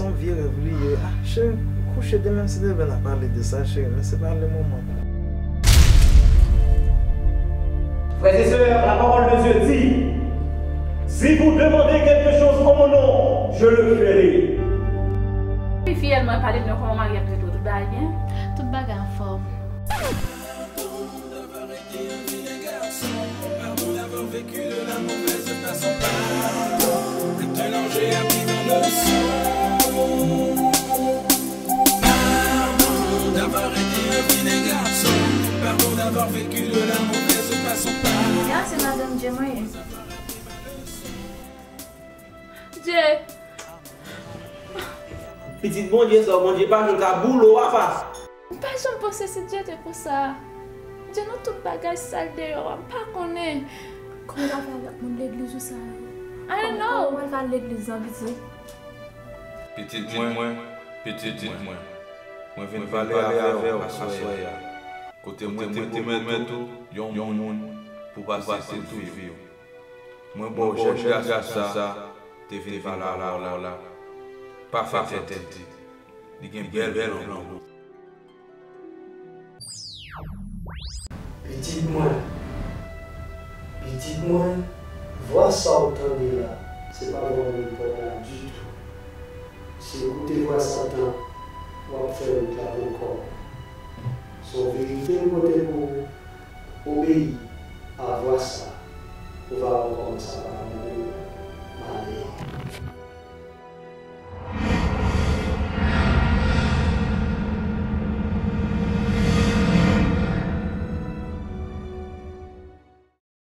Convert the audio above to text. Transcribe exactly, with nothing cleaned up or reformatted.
Se yon vye rèv li ye. Ah, cheri, kouche demen si Dye vle n a pale de sa, cheri, men se pa le moman. Frères et sœurs, la parole de Dieu dit, si vous demandez quelque chose en mon nom, je le ferai. Wi, fiyèl mwen, pale m non, kòman mari ap trete w, tout bagay byen? Tout bagay anfòm. Pardon d'avoir été un vilain garçon. Pardon d'avoir vécu de la mauvaise façon. Pardon, maintenant j'ai appris ma leçon. Pardon d'avoir été un vilain garçon. Pardon d'avoir vécu de la mauvaise façon. Pardon. Ya, se madanm Dye mwen ye. Dye! Pitit Bondye sa, Bondye pa janm ka boule w afas. M pa janm panse si Dye te konsa. Dye, nan tout bagay sal deyò a, m pa konnen. Kòman w al pale ak moun legliz ou sa yo? I don't know. Kòman w al pale legliz lan, pitit? Pitit mwen, pitit mwen, mwen vin pale avè w aswè a. Kote mwen te pwomèt ou yon moun pou pase tout vi w. Mwen ba w jèn gason sa te vin pale avè w la. Pa fè tèt di. Li gen bèl plan pou ou. Pitit mwen, pitit mwen, vwa sa w tande la, se pa vwa moun pòt la ditou. Si w koute vwa Satan, w ap fè wout la pou kò w. Se yon verite m pote pou